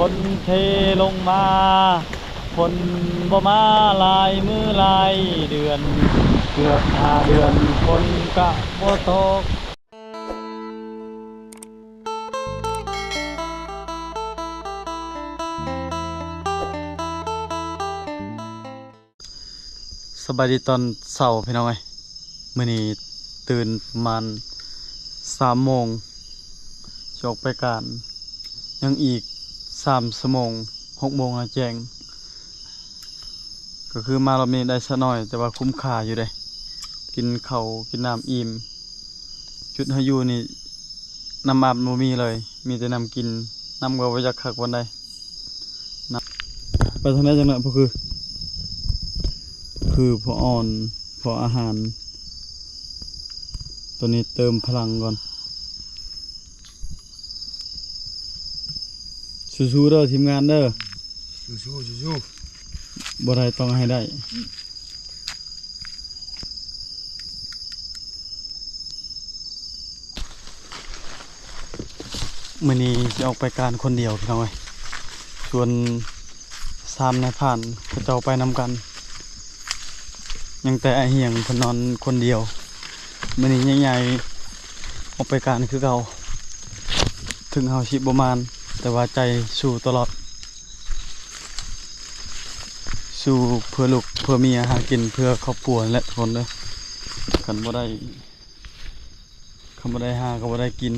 ຝົນເທລົງມາ ຝົນບໍ່ມາຫຼາຍມື້ຫຼາຍເດືອນ ເກືອບຫ້າເດືອນຝົນກະບໍ່ຕົກ. ສະບາຍດີຕອນເຊົ້າພີ່ນ້ອງເອີຍ ມື້ນີ້ຕື່ນປະມານສາມໂມງ ຊິອອກໄປການ ຍັງອີກສາມຊົ່ວໂມງ ຫົກໂມງແລ້ວແຈ້ງ ກໍຄືມາລອບນີ້ໄດ້ຊະໜ້ອຍ ແຕ່ວ່າຄຸ້ມຄ່າຢູ່ເດ້ ກິນເຂົ້າກິນນ້ຳອີ່ມ. ຈຸດເຮົາຢູ່ນີ້ ນ້ຳອາບບໍ່ມີເລີຍ ມີແຕ່ນ້ຳກິນ ນ້ຳກໍບໍ່ຈັກຄັກປານໃດ. ນຳ ໄປທາງໃດຈັກໜ້ອຍ ພໍຄື ຄືພໍອ່ອນ ພໍອາຫານ ຕອນນີ້ເຕີມພະລັງກ່ອນ. ສູ້ໆເດີທີມງານເດີ ສູ້ໆ ສູ້ໆ ບໍ່ໄດ້ຕ້ອງໃຫ້ໄດ້. ມື້ນີ້ຊິອອກໄປການຄົນດຽວພີ່ນ້ອງເອີຍ ຊວນສາມນາຍພານເຂົາເຈົ້າໄປນຳກັນ ຍັງແຕ່ອ້າຍຮຽງເພິ່ນນອນຄົນດຽວ. ມື້ນີ້ໃຫຍ່ໆອອກໄປການຄືເກົ່າ ເຖິງເຮົາຊິບໍ່ມານ ແຕ່ວ່າໃຈສູ້ຕະຫຼອດ ສູ້ເພື່ອລູກເພື່ອເມຍ ຫາກິນເພື່ອຄອບຄົວແຫຼະທຸກຄົນເດີ. ຄັນບໍ່ໄດ້ ຄັນບໍ່ໄດ້ຫາກໍບໍ່ໄດ້ກິນ.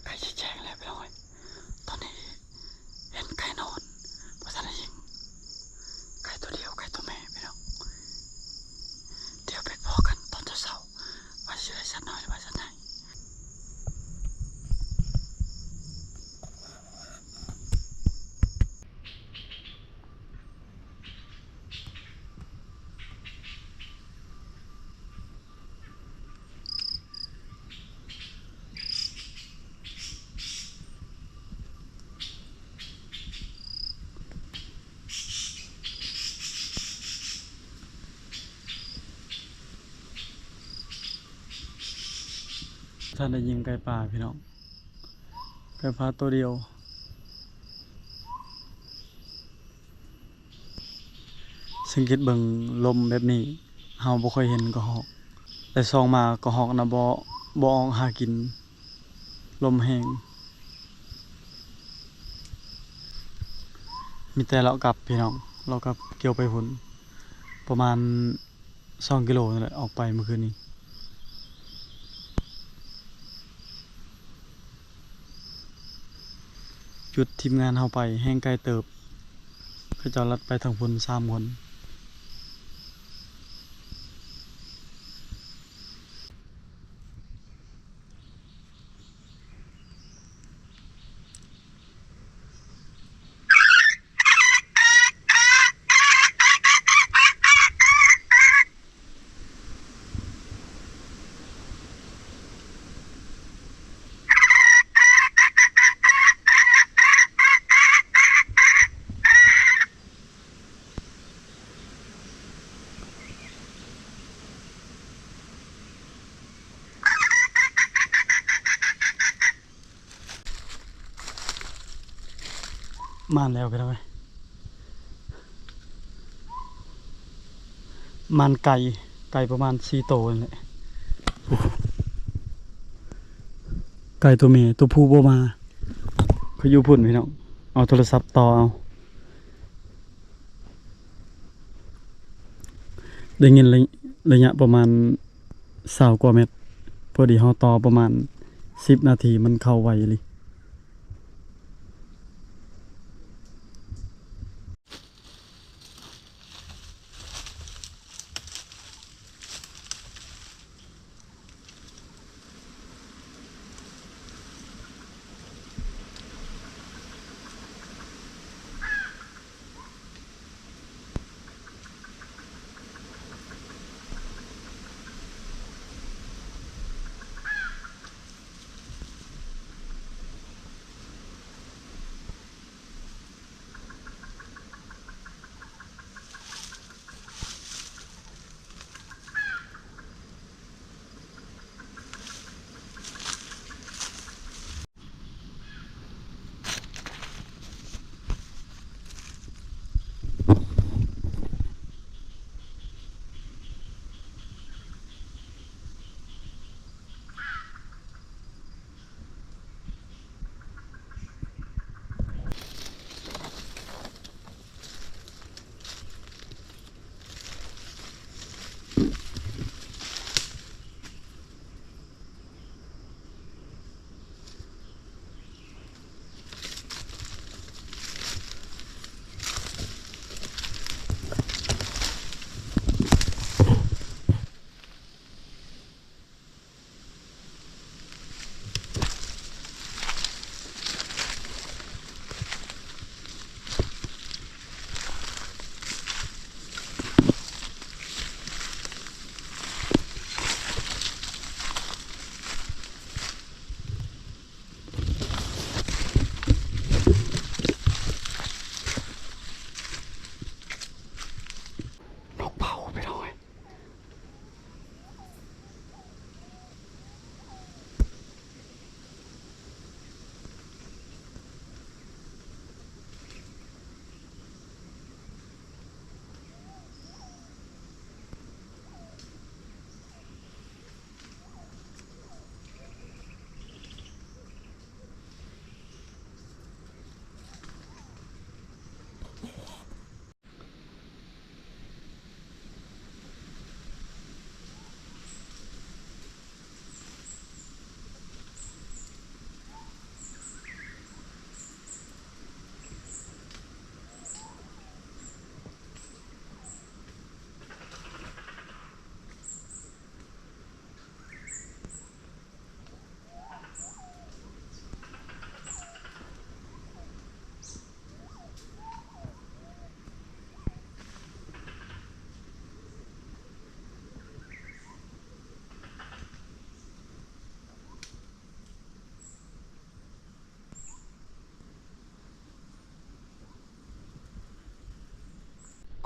ໃກ້ຊິແຈ້ງແລ້ວພີ່ນ້ອງເອີຍ ຕອນນີ້ເຫັນໄກ່ນອນ ບໍ່ທັນໄດ້ຍິງ ໄກ່ຕົວດຽວ ໄກ່ຕົວແມ່ພີ່ນ້ອງ. ດຽວໄປພໍ້ກັນຕອນເຊົ້າໆ ວ່າຊິໄດ້ສັດນ້ອຍ ຫຼືວ່າສັດໃຫຍ່. ທ່ານໄດ້ຍິງໄກ່ປ່າພີ່ນ້ອງ ໄກ່ປ່າໂຕດຽວ. ສັງເກດເບິ່ງ ລົມແບບນີ້ເຮົາບໍ່ຄ່ອຍເຫັນກະຮອກ ແຕ່ສ່ອງມາກະຮອກນະ ບໍ່ ບໍ່ອອກຫາກິນ ລົມແຮງ. ມີແຕ່ເລາະກັບພີ່ນ້ອງ ເລາະກັບກ່ຽວໄປພຸ້ນ ປະມານສອງກິໂລນີ້ແຫຼະ ອອກໄປມື້ຄືນນີ້. ຈຸດທີມງານເຮົາໄປແຮ່ງໄກເຕີບ ເຂົາເຈົ້າລັດໄປທາງພຸ້ນສາມຄົນ. ມາແລ້ວພີ່ນ້ອງເອີຍ ມານໄກ່ ໄກ່ປະມານສີ່ໂຕນີ້ແຫຼະ ໄກ່ຕົວແມ່ ຕົວຜູ້ບໍ່ມາ ເຂົາຢູ່ພຸ້ນພີ່ນ້ອງ ເອົາໂທລະສັບຕໍ່ເອົາ. ໄດ້ຍິນໄລ ໄລຍະປະມານຊາວກວ່າແມັດ ພໍດີເຮົາຕໍ່ປະມານສິບນາທີ ມັນເຂົ້າໄວອີ່ຫຼີ. ເ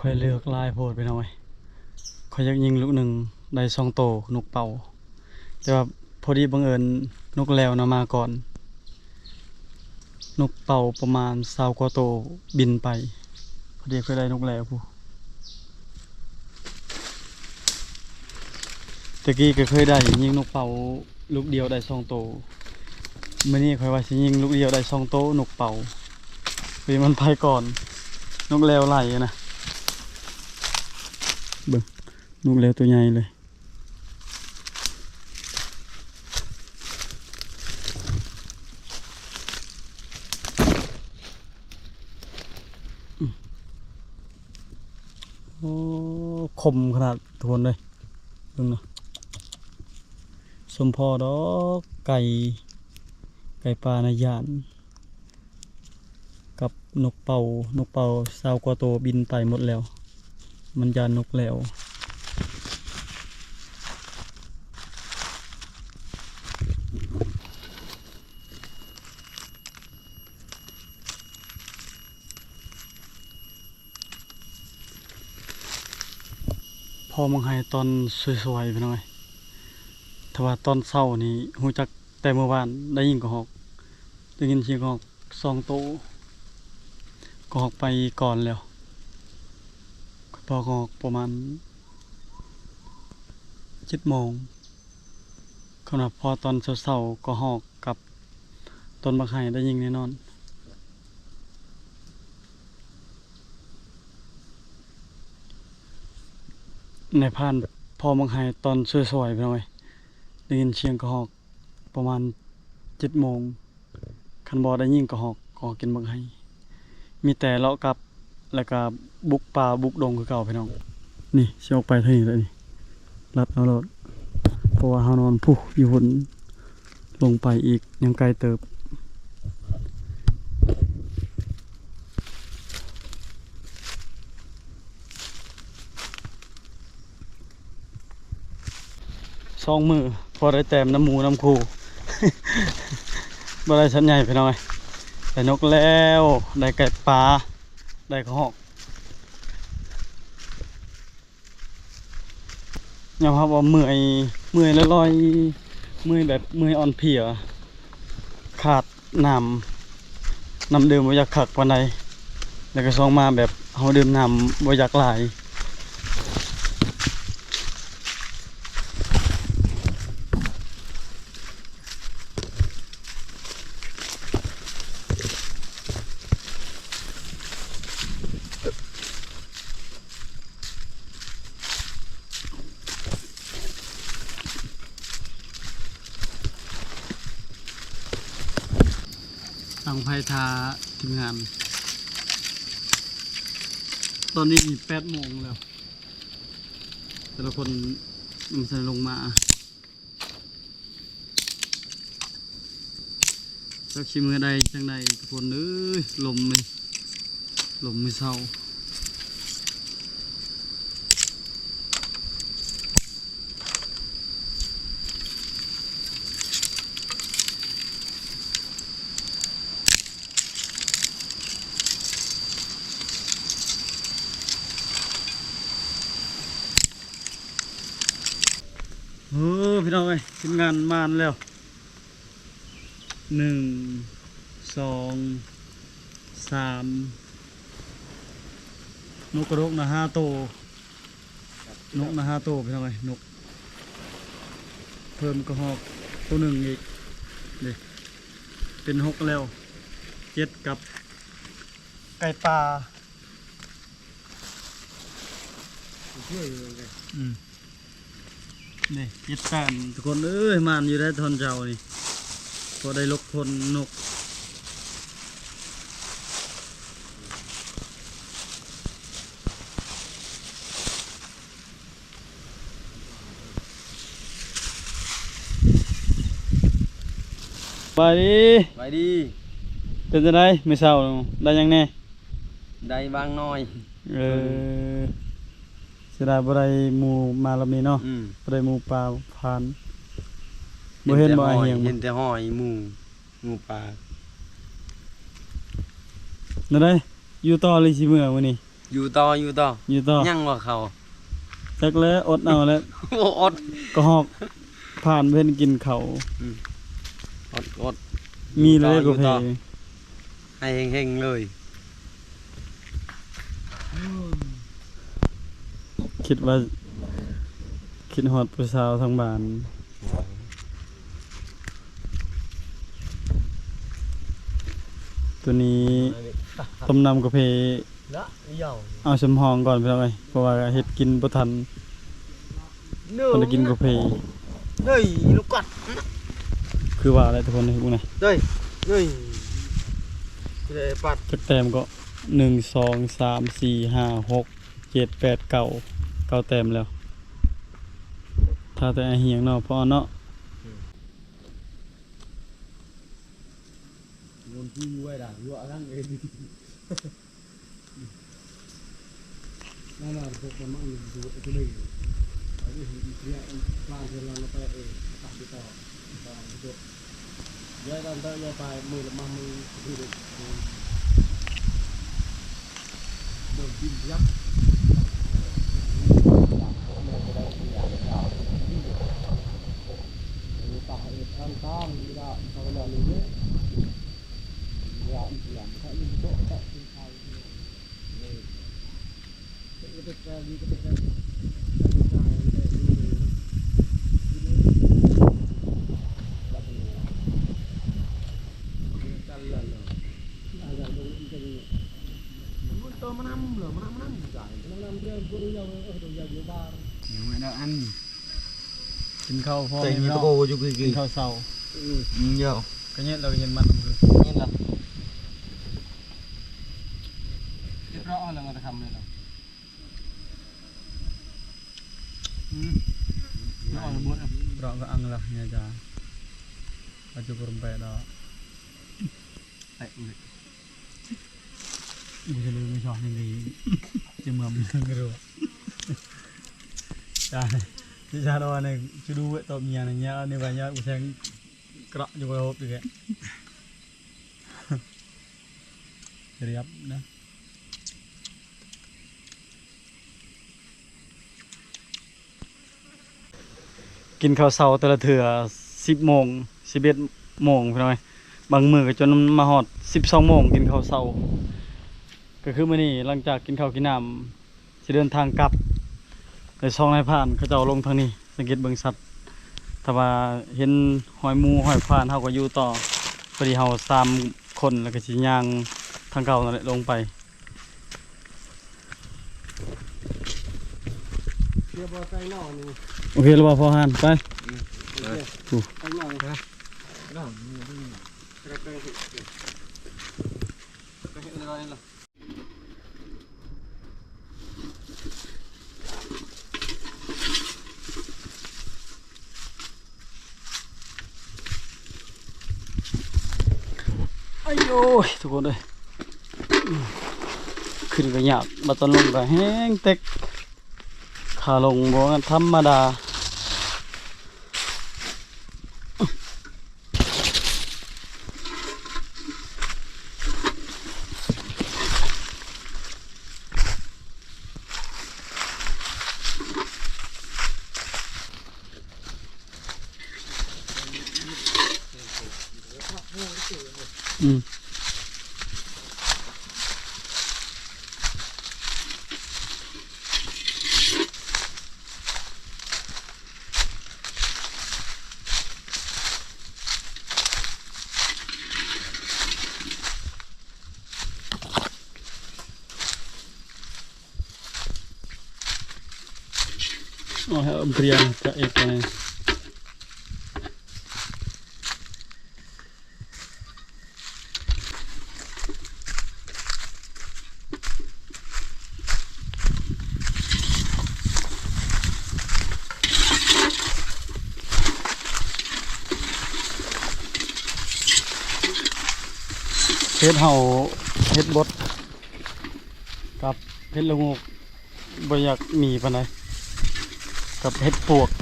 ຂ້ອຍເລືອກຫຼາຍໂພດພີ່ນ້ອງເອີຍ. ຂ້ອຍຢາກຍິງລູກໜຶ່ງໄດ້ສອງໂຕ ນົກເປົ້າ. ແຕ່ວ່າພໍດີບັງເອີນນົກແລວນະມາກ່ອນ. ນົກເປົ້າປະມານຊາວກວ່າໂຕບິນໄປ. ພໍດີເຄີຍໄດ້ນົກແລວພຸ້ນ. ແຕ່ກີ້ກໍເຄີຍໄດ້ຍິງນົກເປົ້າລູກດຽວໄດ້ສອງໂຕ. ມື້ນີ້ຂ້ອຍວ່າຊິຍິງລູກດຽວໄດ້ສອງໂຕນົກເປົ້າ. ຄືມັນໄປກ່ອນ ນົກແລວໄລ່ນະ. ເບິ່ງ ນົກແລວຕົວໃຫຍ່ເລີຍ. ໂອ້ ຄົມຂະໜາດທຸກຄົນເລີຍ. ເບິ່ງນະ ສົມພໍດອກ ໄກ່ ໄກ່ປ່ານະຢ້ານ ກັບນົກເປົ້າ. ນົກເປົ້າຊາວກວ່າໂຕບິນໄປໝົດແລ້ວ. ມັນຢ້ານນົກແລວ. ພໍມັກໄຮ່ຕອນສວຍໆ ພີ່ນ້ອງເອີຍ. ຖ້າວ່າຕອນເຊົ້ານີ້ຮູ້ຈັກແຕ່ມື້ວານ ໄດ້ຍິນກະຮອກ ໄດ້ຍິນສຽງກະຮອກສອງໂຕ. ກະຮອກໄປກ່ອນແລ້ວ. ພໍກະຮອກປະມານເຈັດໂມງ. ຄັນວ່າພໍຕອນເຊົ້າໆ ກະຮອກກັບຕອນບັກໄຮ່ໄດ້ຍິນແນ່ນອນ. ນາຍພານພໍມັກໄຮ່ຕອນສວຍໆ ພີ່ນ້ອງເອີຍ. ໄດ້ຍິນສຽງກະຮອກປະມານເຈັດໂມງ. ຄັນບໍ່ໄດ້ຍິງກະຮອກ ກໍກິນບັກໄຮ່. ມີແຕ່ເລາະກັບ ແລ້ວກະບຸກປ່າບຸກດົງຄືເກົ່າ ພີ່ນ້ອງ. ນີ້ຊິອອກໄປທາງນີ້ແຫຼະນີ້ ລັດເອົາໂລດ. ເພາະວ່າເຮົານອນພຸ້ນຢູ່ພຸ້ນ ລົງໄປອີກຍັງໄກເຕີບ. ສອງມື້ພໍໄດ້ແຕ້ມນຳໝູ່ນຳຄູ່. ບໍ່ໄດ້ສັດໃຫຍ່ພີ່ນ້ອງເອີຍ. ໄດ້ນົກແລວ ໄດ້ໄກ່ປ່າ ໄດ້ກະຮອກ. ຍອມຮັບວ່າເມື່ອຍ ເມື່ອຍລອຍໆ ເມື່ອຍແບບເມື່ອຍອ່ອນເພຍ ຂາດ ນ້ຳ ນ້ຳດື່ມບໍ່ຢາກຄັກປານໃດ ແລ້ວກໍຊ່ວງມາແບບເຮົາດື່ມນ້ຳບໍ່ຢາກຫຼາຍ. ຕັ້ງໄຟຖ້າທີມງານ. ຕອນນີ້ແປດໂມງແລ້ວ ແຕ່ລະຄົນຍັງບໍ່ທັນລົງມາ. ຈັກຊິເມືອໃດຈັ່ງໃດທຸກຄົນເອີຍ. ລົມນີ້ ລົມມື້ເຊົ້າ. ເອີ ພີ່ນ້ອງເອີຍ ທີມງານມານແລ້ວ. ໜຶ່ງ ສອງ ສາມ ນົກກະດົກນະ ຫ້າໂຕ. ນົກນະ ຫ້າໂຕ ພີ່ນ້ອງເອີຍ. ນົກ ເພີ່ມກະຮອກໂຕໜຶ່ງອີກເດ້ ເປັນຫົກແລ້ວ. ເຈັດ ກັບໄກ່ປ່າ. ອືມ ນີ້ ເຈັດແຕ້ມ ທຸກຄົນເອີຍ. ໝານຢູ່ໄດ໋ຕອນເຊົ້ານີ້ ພໍໄດ້ຫຼົກພົ້ນນົກ. ສະບາຍດີ. ສະບາຍດີ. ເປັນຈັ່ງໃດມື້ເຊົ້າ ໄດ້ຫຍັງແດ່? ໄດ້ຫວ່າງໜ້ອຍ. ເອີ ເສຍດາຍບໍ່ໄດ້ໝູ່ມາລອບນີ້ເນາະ. ອືມ ບໍ່ໄດ້ໝູ່ປ່າພານ. ບໍ່ເຫັນບໍ່ ເຫັນແຕ່ຫອຍ ອາຫຽງ ເຫັນແຕ່ຫອຍໝູ່ ໝູ່ປ່າ. ແນວໃດ ຢູ່ຕໍ່ຫຼືຊິເມືອມື້ນີ້? ຢູ່ຕໍ່ ຢູ່ຕໍ່ ຢູ່ຕໍ່ ຍັງວ່າເຂົາ ຈັກແລ້ວ ອົດເອົາແຫຼະ ໂອ້ ອົດ ກະຮອກຜ່ານເພິ່ນກິນເຂົ້າ ອືມ ອົດ ອົດ ມີແລ້ວ ຢູ່ຕໍ່ ກາແຟ ຢູ່ຕໍ່ ໃຫ້ເຮັງໆເລີຍ ຄິດວ່າ ຄິດຮອດຜູ້ສາວທາງບ້ານ ໂຕນີ້ຕົ້ມນ້ຳກາເຟ ເອົາສຳຮອງກ່ອນພີ່ນ້ອງເອີຍ ເພາະວ່າເຮັດກິນບໍ່ທັນ ເພິ່ນໄດ້ກິນກາເຟ ເດີຍ ລູກກັດ ຄືວ່າແຫຼະທຸກຄົນເອີຍ ເບິ່ງນະ ເດີຍ ເດີຍ ຊິໄດ້ປັດ ຈັກແຕ້ມເກາະ ໜຶ່ງ ສອງ ສາມ ສີ່ ຫ້າ ຫົກ ເຈັດ ແປດ ເກົ້າ ເກົ້າແຕ້ມແລ້ວ ຖ້າແຕ່ໄອ້ຮຽງເນາະ ພໍເນາະ ອືມ ກິນເຂົ້າພ້ອມ ກິນເຂົ້າເຊົ້າ ອືມ ເຈົ້າ ກະເຢັນແລ້ວ ກະເຢັນມັນ ເຫັນລະ ຮຽບຮ້ອຍແລ້ວ ມາແຕ່ຄ່ຳເລີຍເນາະ ອືມ ເລາະກະອັງລະ ເນຍຈ້າ ປະຈຸກຣມແປດອກ ແປດເລີຍ ບໍ່ຈະລືມຊອກນີ້ດີ ຈະເມືອມເລື່ອງກະດູ ຈ້າ ທີ່ຊາດອານີ້ ຈະດູເວີດຕອບເມຍນີ້ ເມຍນີ້ວ່າຍາດກູແຊງ ກະເຍາະຢູ່ບໍ່ໄດ້ຮົບອີກແລ້ວ ຮຽບນະ ກິນເຂົ້າເຊົ້າແຕ່ລະເທື່ອ ສິບໂມງ ສິບເອັດໂມງ ພີ່ນ້ອງເອີຍ ບາງມື້ກະຈົນມາຮອດສິບສອງໂມງ ກິນເຂົ້າເຊົ້າ ກະຄືມື້ນີ້ ຫຼັງຈາກກິນເຂົ້າກິນນ້ຳ ຊິເດີນທາງກັບ ແລະ ຊ່ອງນາຍພານເຂົາເຈົ້າລົງທາງນີ້ ສັງເກດເບິ່ງຊັດ ຖ້າວ່າເຫັນຮອຍໝູຮອຍພານ ເຮົາກະຢູ່ຕໍ່ ພໍດີເຮົາສາມຄົນ ແລ້ວກະຊິຍ່າງທາງເກົ່ານັ້ນແຫຼະລົງໄປ ໂອເຄແລ້ວບໍ່ ພໍຫານ ໄປ ອືມ ໄປ ໄປ ໄປ ໄປ ອາຍໂອ້ຍ ທຸກຄົນເອີຍ ຂຶ້ນກະຍາກ ບາດຕອນລົງກະແຮງເຕັກ ຂາລົງບໍ່ທຳມະດາ. ອືມ ໂອ້ຍ ເອົາເບຍຈະເອັດໄປ. ເຫັດເຫົ່າ ເຫັດບົດ ກັບເຫັດລະໂງກ ບໍ່ຢາກມີປານໃດ ກັບເຫັດປວກ. ໂ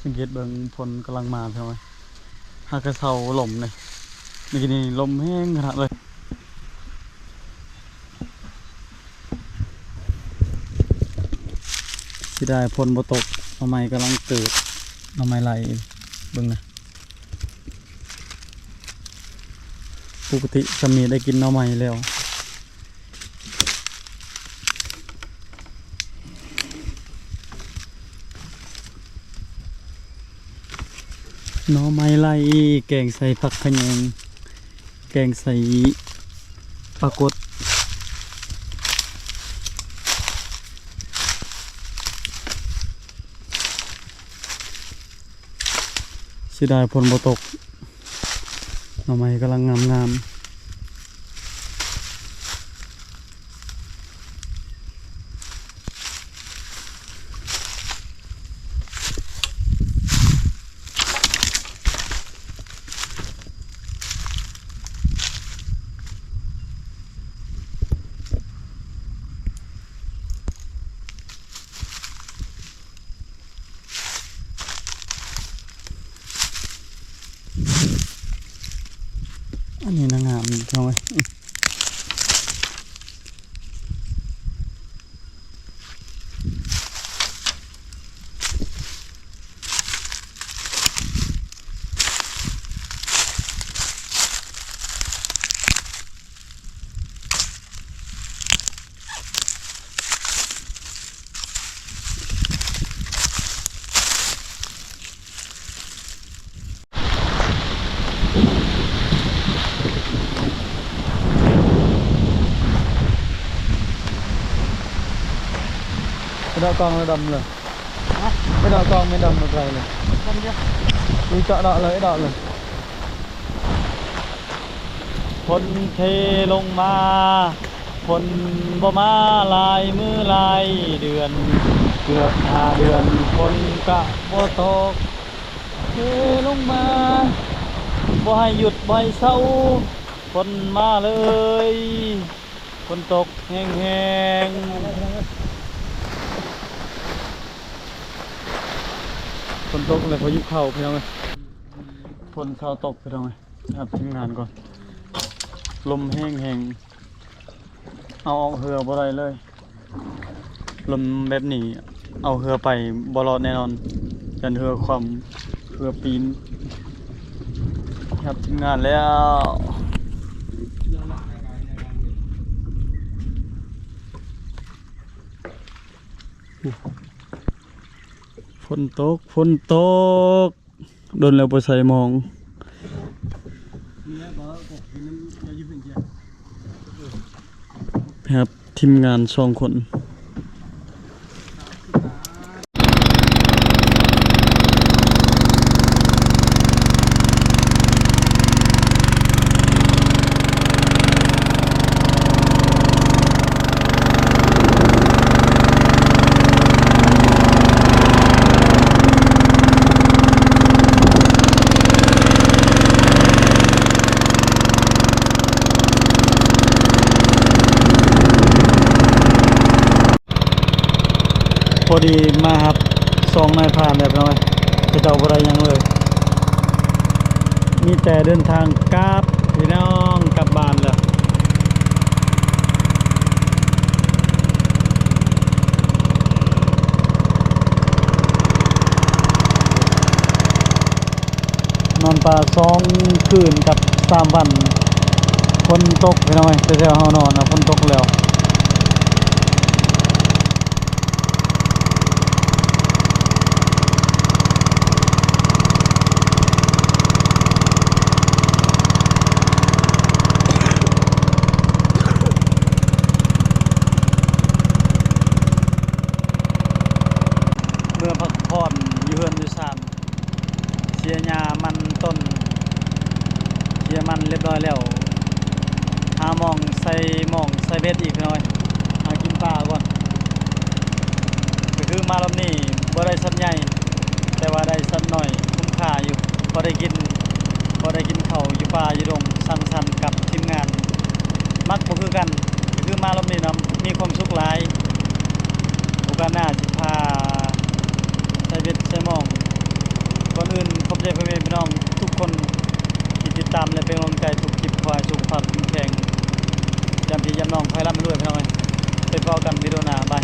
ສັງເກດເບິ່ງ ຝົນກຳລັງມາພີ່ນ້ອງເອີຍ ຫາກະເຊົາລົມເດ້ ມື້ກີ້ນີ້ລົມແຮງຂະໜາດເລີຍ. ເສຍດາຍຝົນບໍ່ຕົກ ໜໍ່ໄມ້ກຳລັງເກີດ ໜໍ່ໄມ້ໄຫຼ ເບິ່ງນະ ປົກກະຕິຊ່ຳນີ້ໄດ້ກິນໜໍ່ໄມ້ແລ້ວ. ໜໍ່ໄມ້ໄຫຼ ແກງໃສ່ຜັກຂະແຍງ ແກງໃສ່ປາກົດ. ເສຍດາຍຝົນບໍ່ຕົກ ໜໍ່ໄມ້ກຳລັງງາມໆ. ອັນນີ້ນະງາມພີ່ນ້ອງເອີຍ. ໄປເດາະກອງແລ້ວດຳເລີຍ. ຮະ? ໄປເດາະກອງແມ່ນດຳໄປເລີຍ. ດຳເດີ. ນີ້ເຈາະເດາະເລີຍ ເດາະເລີຍ. ຝົນເທລົງມາ ຝົນບໍ່ມາຫຼາຍມື້ຫຼາຍເດືອນ ເກືອບຫ້າເດືອນ ຝົນກະບໍ່ຕົກ ເທລົງມາ ບໍ່ໃຫ້ຢຸດບໍ່ໃຫ້ເຊົາ ຝົນມາເລີຍ ຝົນຕົກແຮງໆ ຝົນຕົກແລ້ວພາຍຸເຂົ້າພີ່ນ້ອງເອີຍ. ຝົນເຊົາຕົກພີ່ນ້ອງເອີຍ. ໄປຮັບທີມງານກ່ອນ ລົມແຮງໆ ເອົາອອກເຮືອບໍ່ໄດ້ເລີຍ ລົມແບບນີ້ເອົາເຮືອໄປບໍ່ລອດແນ່ນອນ ຢ້ານເຮືອຄວ່ຳ ເຮືອປີນ. ໄປຮັບທີມງານແລ້ວ ຝົນຕົກ ຝົນຕົກ. ດົນແລ້ວບໍ່ໃສ່ໝອງ ແບບທີມງານສອງຄົນ. ພໍດີມາຮັບສອງນາຍພານແລ້ວພີ່ນ້ອງເອີຍ ເຂົາເຈົ້າບໍ່ໄດ້ຫຍັງເລີຍ ມີແຕ່ເດີນທາງກັບພີ່ນ້ອງ ກັບບ້ານແລ້ວ. ນອນປ່າສອງຄືນກັບສາມວັນ ຝົນຕົກພີ່ນ້ອງເອີຍ ແຖວເຮົານອນນະ ຝົນຕົກແລ້ວ. ເມືອພັກຜ່ອນຢູ່ເຮືອນຢູ່ຊານ ເສຍຫຍ້າມັນຕົ້ນ ເສຍມັນລຽບຮ້ອຍແລ້ວ ຫາໝ່ອງໃສ່ໝ່ອງໃສ່ເບັດອີກໜ້ອຍ ຫາກິນປາກ່ອນ. ກໍຄືມາລອບນີ້ບໍ່ໄດ້ສັດໃຫຍ່ ແຕ່ວ່າໄດ້ສັດນ້ອຍ ຄຸ້ມຄ່າຢູ່ ພໍໄດ້ກິນ ພໍໄດ້ກິນເຂົ້າຢູ່ປ່າຢູ່ດົງ ສັງສັນກັບທີມງານ ມັກບໍ່ຄືກັນ. ກໍຄືມາລອບນີ້ນະ ມີຄວາມສຸກຫຼາຍ. ການໜ້າຊິພາໃສ່ເບັດໃສ່ໝ່ອງ. ກ່ອນອື່ນຂອບໃຈພໍ່ແມ່ພີ່ນ້ອງທຸກຄົນທີ່ຕິດຕາມ ແລະ ເປັນກຳລັງໃຈທຸກຄລິບ. ຂໍໃຫ້ສຸຂະພາບເຂັ້ມແຂງ ຢ່າມພີ່ຢ່າມນ້ອງ ຂໍໃຫ້ລ່ຳໃຫ້ລວຍພີ່ນ້ອງເອີຍ. ໄປພໍ້ກັນວິດີໂອໜ້າ. ບາຍ.